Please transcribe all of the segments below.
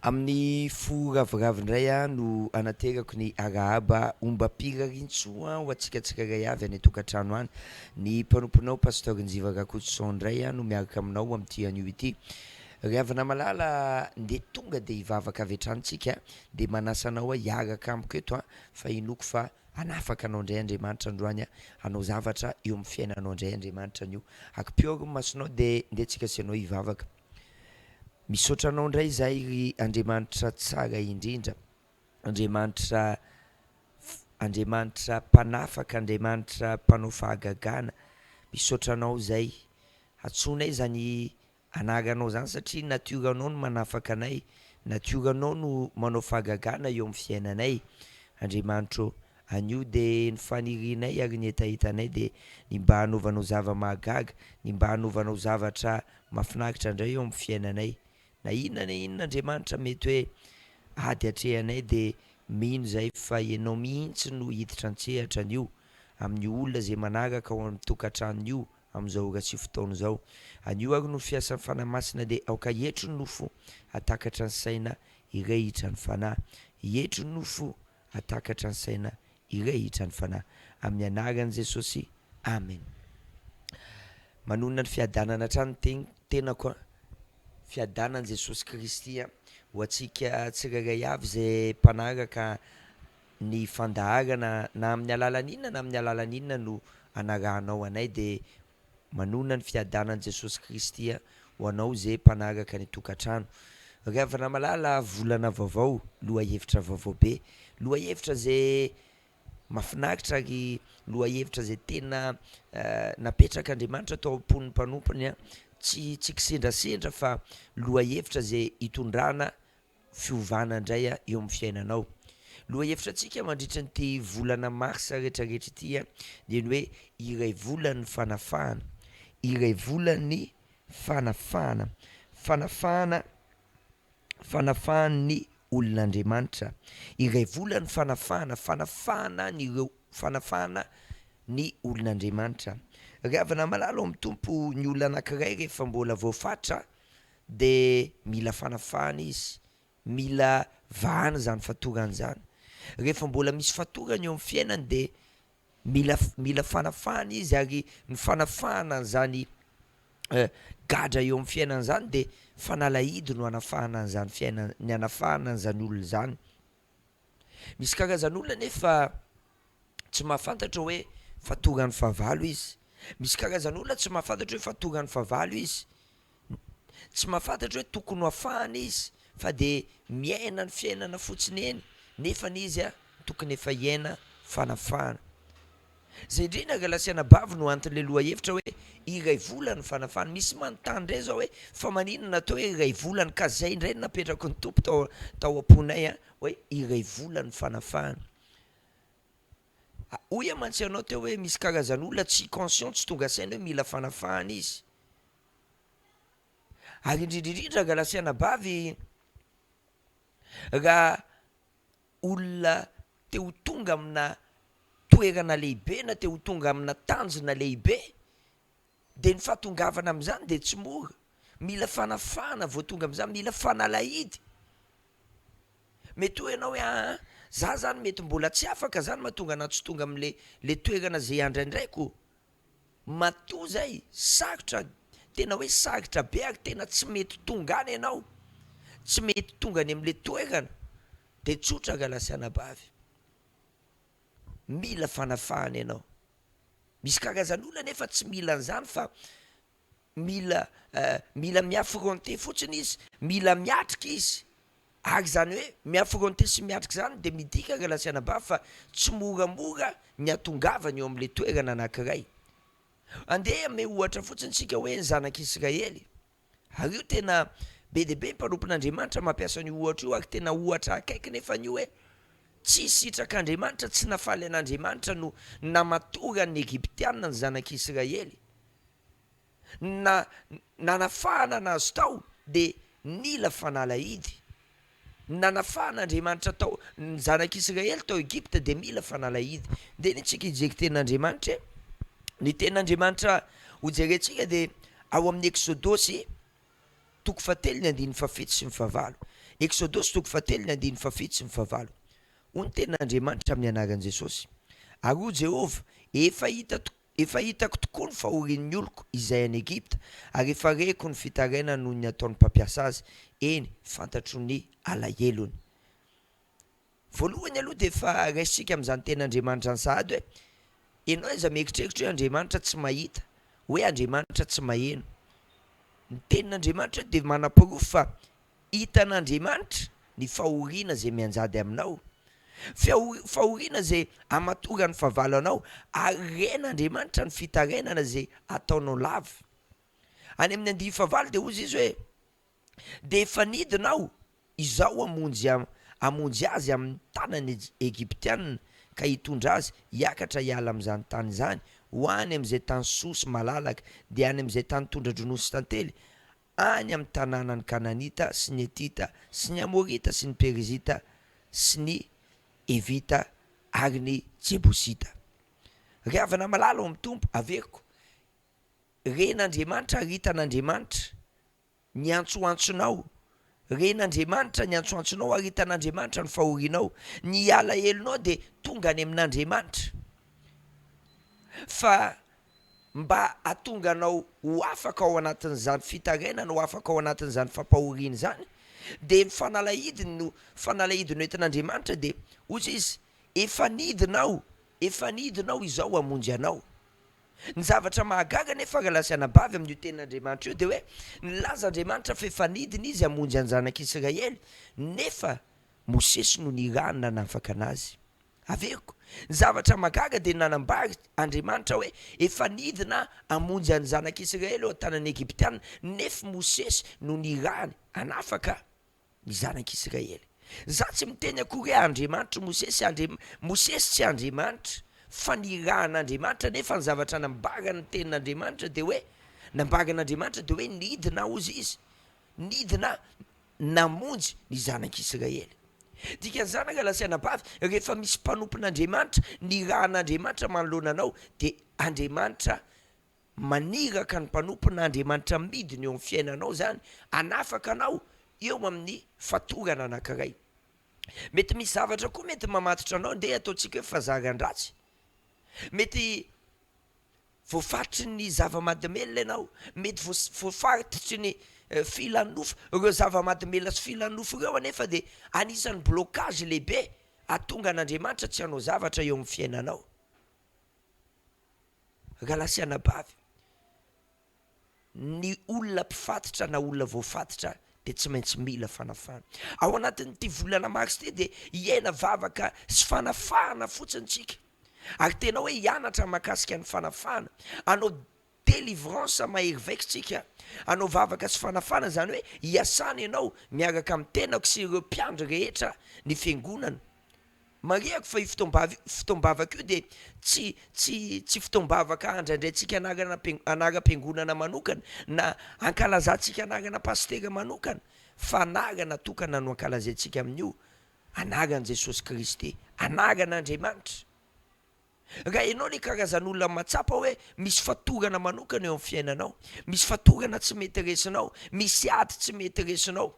Amin'ny fo ravoravo indray aho no anaterako ny arahaba ombam-pirariantsoa ho antsika tsirairay avy any an-tokantrano any. Ny mpanomponao Pasteur Njiva Rakotoson indray no miaraka aminao amin'ity anio ity. Ry havana malala, ndeha tonga dia hivavaka avy hatrany tsika, dia manasa anao aho hiaraka amiko eto fa inoako fa hanafaka anao indray Andriamanitra androany, hanao zavatra eo amin'ny fiainanao indray Andriamanitra anio. Akipio ary ny masonao dia ndeha tsika sy ianao hivavaka. Misaotra anao indray izahay ry Andriamanitra tsara indrindra, Andriamanitra Andriamanitra mpanafaka, Andriamanitra mpanao fahagagana, misaotra anao izay. Antsoinay izany anaranao izany satria natioranao no manafaka anay, natioranao no manao fahagagana eo amin'ny fiainanay. Andriamanitra ô, anio dia ny fanirianay ary ny hetahetanay dia ny mba hanaovanao zava-mahagaga, ny mba hanaovanao zavatra Mahafinaritra indray eo amin'ny fiainanay. Na inona na inona Andriamanitra mety hoe ady atrehanay dia mino izahay fa Ianao mihitsy no hiditra an-tsehatra anio amin'io olona izay manaraka ao amin'ny tokantranony io amin'izao ora sy fotoana izao. Anio ary no fiasan'ny Fanahy Masina dia aoka hietry ny nofo hatakatra ny saina hirehitra ny fanahy. Hietry ny nofo hatakatra ny saina hirehitra ny fanahy. Amin'ny anaran'i Jesosy, Amen. Manonona ny fiadanana hatrany ny tenako an. Fiadanan'i Jesosy Kristy an, ho antsika tsirairay avy izay mpanaraka ny fandaharana na amin'ny alalan'ny inona na amin'ny alalan'ny inona no anarahanao anay dia Manonona ny fiadanan'i Jesosy Kristy ho anao ze mpanaraka ny tokantrano. Ry havana malala, volana vaovao, lohahevitra vaovao be. Lohahevitra ze mafinaritra ary lohahevitra ze tena napetrak'Andriamanitra tao am-pon'ny mpanompony, tsy tsy kisendrasendra fa lohahevitra ze hitondrana fiovana indray eo amin'ny fiainanao. Lohahevitra antsika mandritra an'ity volana marsa rehetrarehetra ity dia ny hoe iray volan'ny fanafahana, iray volan'ny fanafahana, fanafahana, fanafahan'ny olon'Andriamanitra, iray volan'ny fanafahana, fanafahana an'ireo, fanafahana ny olon'Andriamanitra. Ry havana malala ao amin'ny Tompo, ny olona anankiray rehefa mbola voafatra de mila fanafahana izy, mila vahana izany fatorany izany, rehefa mbola misy fatorany eo amin'ny fiainany de mila mila fanafahana izy ary ny fanafahana an'izany gadra eo amin'ny fiainany izany de fanalahidy no hanafahana an'izany fiainana ny hanafahana an'izany olona izany. Misy karazan'olona anefa tsy mahafantatra hoe fatoran'ny fahavalo izy, misy karazan'olona tsy mahafantatra hoe fatoran'ny fahavalo izy, tsy mahafantatra hoe tokony ho afahana izy fa de miaina ny fiainana fotsiny eny nefany izy tokony efa hiaina fanafahana. Zay indrindra ry lahy sy anabavy no anton'le lohahevitra hoe iray volana ny fanafahana. Misy manontany indray zao hoe fa maninona atao hoe iray volana ka zay indray no napetraky ny Tompo tao tao am-ponay an, hoe iray volana ny fanafahana. Hoy aho mantsy ianao teo hoe misy karazan'olona tsy conscient tsy tonga saina hoe mila fanafahana izy. Ary indrindra indrindra ry lahy sy anabavy raha olona te ho tonga amina toerana lehibe na te ho tonga amina tanjona lehibe dia ny fahatongavana amin'izany dia tsy mora, mila fanafahana vao tonga amin'izany, mila fanalahidy, mety hoy ianao hoe aa za zany mety mbola tsy afaka zany mahatonga anah tsy tonga amle le toerana zay andraindraiko, Matoa zay, sarotra, tena hoe sarotra be ary tena tsy mety tonga any ianao, tsy mety tonga any amin'ilay toerana, dia tsotra rahalahy sy anabavy, mila fanafahana ianao. Misy karazan'olona anefa tsy mila an'izany fa mila mila mi-affronter fotsiny izy, mila miatrika izy, ary izany hoe mi-affronter sy miatrika izany dia midika ry lahy sy anabavy fa tsy moramora ny hatongavany eo amin'ilay toerana anankiray. Andeha hanome ohatra fotsiny isika hoe ny zanak'Israely, ary io tena be dia be ny mpanompon'Andriamanitra mampiasa an'io ohatra io ary tena ohatra akaiky nefa io hoe tsy sitrak'Andriamanitra, tsy nafaly an'Andriamanitra no namatoran'ny Egyptiana ny zanak'Israely. Na nanafahana anazy tao dia nila fanalahidy. Ny nanafahana Andriamanitra tao ny zanak'Israely tao Egypta dia mila fanalahidy. Ndeha anie tsika hijery tenin'Andriamanitra e. Ny tenin'Andriamanitra hojerentsika dia ao amin'ny Eksodosy toko fahatelo ny andininy fahafito sy ny fahavalo. Eksodosy toko fahatelo ny andininy fahafito sy ny fahavalo. Hoy ny tenin'Andriamanitra amin'ny anaran'i Jesosy, Ary hoy Jehovah, Efa hita efa hitako tokoa ny fahorian'ny oloko izay any Egypta, ary efa reko ny fitarainany noho ny ataon'ny mpampiasa azy, eny, fantatro ny alahelony. Voalohany aloha dia efa raisintsika amin'izany tenin'Andriamanitra izany sahady hoe, ianao aza mieritreritra hoe Andriamanitra tsy mahita, hoe Andriamanitra tsy maheno. Ny tenin'Andriamanitra dia manaporofo fa hitan'Andriamanitra ny fahoriana izay mianjady aminao, fahoriana izay amatoran'ny fahavalo anao, ary ren'Andriamanitra ny fitarainana izay ataonao lava. Any amin'ny andiany fahavalo dia hozy izy hoe, Dia efa nidina aho izao hamonjy hamonjy azy amin'ny tanan'ny Egyptiana ka hitondra azy hiakatra hiala amin'izany tany izany ho any amin'izay tany soa sy malalaka, dia any amin'izay tany tondra-dronono sy tantely, any amin'ny tanànan'ny Kananita sy ny Hetita sy ny Amorita sy ny Perizita sy ny Hevita ary ny Jebosita. Ry havana malala ao amin'ny Tompo, averiko, ren'Andriamanitra ary hitan'Andriamanitra ny antsoantsonao, ren'Andriamanitra ny antsoantsonao ary hitan'Andriamanitra ny fahorianao, ny alahelonao dia tonga any amin'Andriamanitra. Fa mba hahatonga anao ho afaka ao anatin'izany fitarainana, ho afaka ao anatin'izany fampahoriana izany, dia ny fanalahidiny no fanalahidy noentin'Andriamanitra dia hoy izy, efa nidina aho, efa nidina aho izao hamonjy anao. Ny zavatra mahagaga anefa rahalahy sy anabavy amin'io tenin'Andriamanitra io dia hoe nilaza Andriamanitra fa efa nidina izy hamonjy an-janak'Israely nefa Mosesy no nirahany nanafaka anazy. Averiko, ny zavatra mahagaga dia nanambara Andriamanitra hoe efa nidina hamonjy an'ny zanak'Israely eo an-tanan'ny Egyptiana nefa Mosesy no nirahany hanafaka ny zanak'Israely. Za tsy miteny akory hoe Andriamanitry Mosesy, Andri, Mosesy tsy Andriamanitra, fa nirahan'Andriamanitra, nefa ny zavatra nambaran'ny tenin'Andriamanitra dia hoe, nambaran'Andriamanitra dia hoe nidina hozy izy, nidina namonjy ny zanak'Israely. Dikan'izany rahalahy sy anabavy, rehefa misy mpanompon'Andriamanitra, nirahan'Andriamanitra manoloana anao, dia Andriamanitra Maniraka ny mpanompon' Andriamanitra midina eo amin'ny fiainanao izany hanafaka anao eo amin'ny fatorana anankiray. Mety misy zavatra koa mety mamatotra anao, ndeha ataontsika hoe fazaran-dratsy. Mety voafaritry ny zava-mahadomelina ianao, mety voafaritry ny filan'ny nofo. Ireo zava-mahadomelina sy filan'ny nofo ireo anefa dia anisan'ny blocage lehibe hahatonga an'Andriamanitra tsy hanao zavatra eo amin'ny fiainanao. Rahalahy sy anabavy, ny olona mpifatotra na olona voafatotra dia tsy maintsy mila fanafahana. Ao anatin'ity volana marsa ity dia hiaina vavaka sy fanafahana fotsiny tsika. Ary tena hoe hianatra mahakasika ny fanafahana. Hanao délivrance mahery vaika tsika. Hanao vavaka sy fanafahana izany hoe hiasana ianao miaraka amin'ny tenako sy ireo mpiandry rehetra ny fiangonana. Marihako fa io fotoam-bavy fotoam-bavaka io dia tsy tsy tsy fotoam-bavaka handraindraintsika anarana am-pian- anaram-piangonana manokana na hankalazantsika anarana pasitera manokana fa anarana tokana no ankalazaintsika amin'io, anaran'i Jesosy Kristy, anaran'Andriamanitra. Raha ianao ilay karazan'olona mahatsapa hoe misy fatorana manokana eo amin'ny fiainanao, misy fatorana tsy mety resinao, misy ady tsy mety resinao,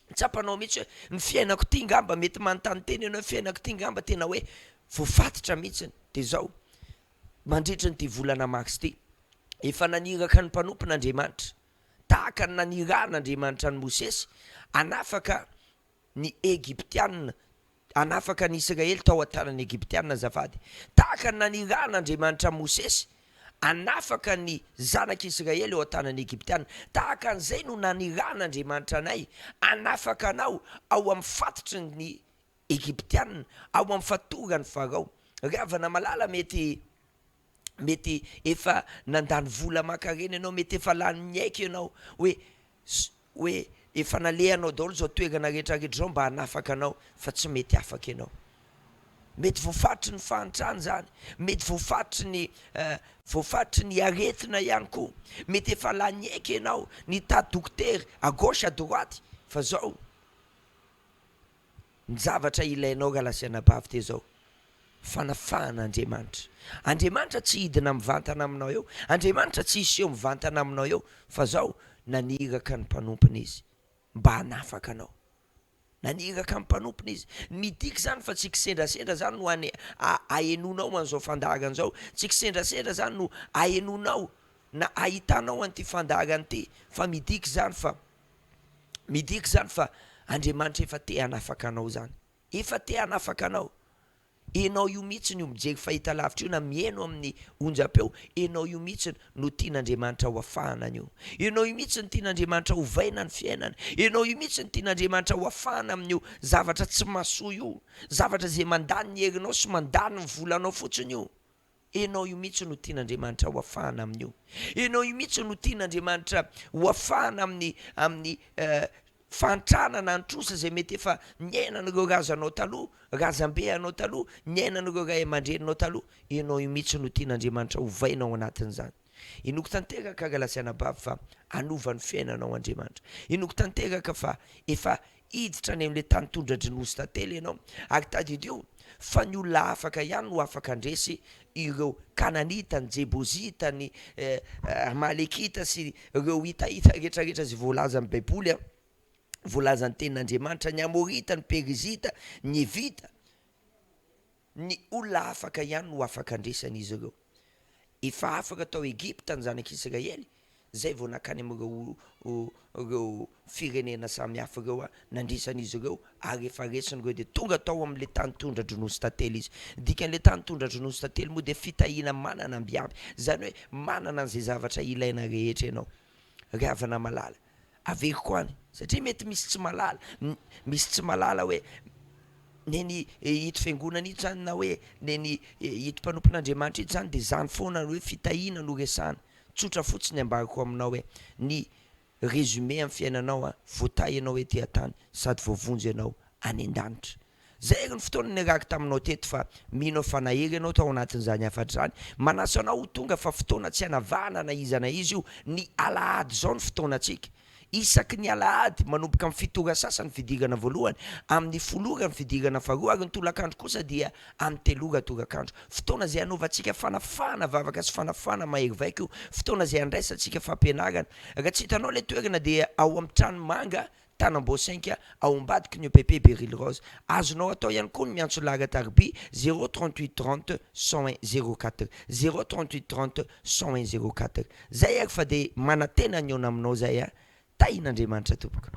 Tsapanao mihitsy hoe ny fiainako ity ngamba, mety manontany tena ianao hoe fiainako ity ngamba tena hoe voafatotra mihitsiny. Dia izao, mandritra an'ity volana marsa ity, efa naniraka ny mpanompony Andriamanitra, tahaka ny nanirahan'Andriamanitra an'i Mosesy hanafaka ny Egyptiana Hanafaka ny Isiraely tao an-tanan'ny Egyptiana azafady. Tahaka ny nanirahan'Andriamanitra an'i Mosesy hanafaka ny zanak'Isiraely eo an-tanan'ny Egyptiana, tahaka an'izay no nanirahan'Andriamanitra anay hanafaka anao ao amin'ny fatotry ny Egyptiana, ao amin'ny fatoran'i Farao. Ry havana malala, mety mety efa nandany vola aman-karena ianao, mety efa lany miaiky ianao hoe hoe efa nalehanao daholo izao toerana rehetra rehetra izao mba hanafaka anao fa tsy mety afaka ianao. Mety voafaritry ny fahantrana izany, mety voafaritry ny voafaritry ny aretina ihany koa, mety efa lany aiky ianao nitady dokotera à gauche à droite fa zao Ny zavatra ilainao rahalahy sy anabavy dia izao, fanafahana Andriamanitra. Andriamanitra tsy hidina mivantana aminao eo, Andriamanitra tsy hiseho mivantana aminao eo, fa zao, naniraka ny mpanompony Izy mba hanafaka anao. Naniraka ny mpanompony Izy. Midika izany fa tsy kisendrasendra izany no ane, a, ahenonao an'izao fandaharana izao, tsy kisendrasendra izany no ahenonao na ahitanao an'ity fandaharana ity, fa midika izany fa, midika izany fa Andriamanitra efa te hanafaka anao izany. Efa te hanafaka anao. Enao io mihitsiny io mijery fahitalavitra io na miheno amin'ny onjam-peo, enao io mihitsiny no tian'Andriamanitra ho afahana an'io. Enao io mihitsy no tian'Andriamanitra hovaina ny fiainana. Enao io mihitsy no tian'Andriamanitra ho afahana amin'io zavatra tsy mahasoa io, zavatra izay mandany ny herinao sy mandany ny volanao fotsiny io. Enao io mihitsy no tian'Andriamanitra ho afahana amin'io. Enao io mihitsy no tian'Andriamanitra ho afahana amin'ny amin'ny fahantrana na ny trosa izay mety efa niainan'ireo razanao taloha, razambe anao taloha, niainan'ireo ray aman-dreninao taloha. Enao io mihitsy no tian'Andriamanitra hovaina ao anatin'izany. Inoako tanteraka rahalahy sy anabavy fa hanova ny fiainanao Andriamanitra. Inoako tanteraka fa efa Hiditra any amin'ilay tany tondra-dronono sy tantely ianao, ary tadidio fa ny olona afaka ihany no afaka handresy ireo Kananita, ny Jebosita, ny Amalekita sy ireo Hitahita rehetra rehetra izay voalazan'ny Baiboly, voalazan'ny Tenin'Andriamanitra, ny Amorita, ny Perizita, ny Hevita. Ny olona afaka ihany no afaka handresy an'izy ireo. Efa afaka tao Egypta ny zanak'Israely, zay vao nankany amin'ireo ireo firenena samy hafa ireo nandresy an'izy ireo, ary efa resiny ireo dia tonga tao amin'ilay tany tondra-dronono sy tantely izy. Ny dikan'ilay tany tondra-dronono sy tantely moa dia fitahiana manana ambiaby, izany hoe manana an'izay zavatra ilaina rehetra ianao. Ry havana malala, Averiko any satria mety misy tsy mahalala, misy tsy mahalala hoe neny ito fiangonana ito zany na hoe neny ito mpanompon'Andriamanitra ito zany de zany foana ny hoe fitahiana no resahana, tsotra fotsiny ambarako aminao hoe ny résumé amin'ny fiainanao an, voatahy ianao ety an-tany sady voavonjy ianao any an-danitra. Zay ary ny fotoana niarahako taminao teto fa mino aho fa nahery ianao tao anatin'izany hafatra izany. Manasa anao ho tonga fa fotoana tsy hanavahana na iza na iza io. Ny alahady izao ny fotoanantsika. Isaky ny alahady, manomboka amin'ny fito ora sasany ny fidirana voalohany, amin'ny folo ora ny fidirana faharoa ary ny tolakandro kosa dia amin'ny telo ora tolakandro. Fotoana izay hanaovantsika fanafahana vavaka sy fanafahana mahery vaika io. Fotoana izay handraisantsika fampianarana. Raha tsy hitanao ilay toerana dia ao amin'ny Tranomanga Tanambao cinq ao ambadiky ny EPP Beryl Rose. Azonao atao ihany koa ny miantso laharan-tariby zéro 38 30 101 04, zéro 38 30 101 04. Zay ary fa dia manantena ny hihaona aminao zay a! Tahin'Andriamanitra tompoko.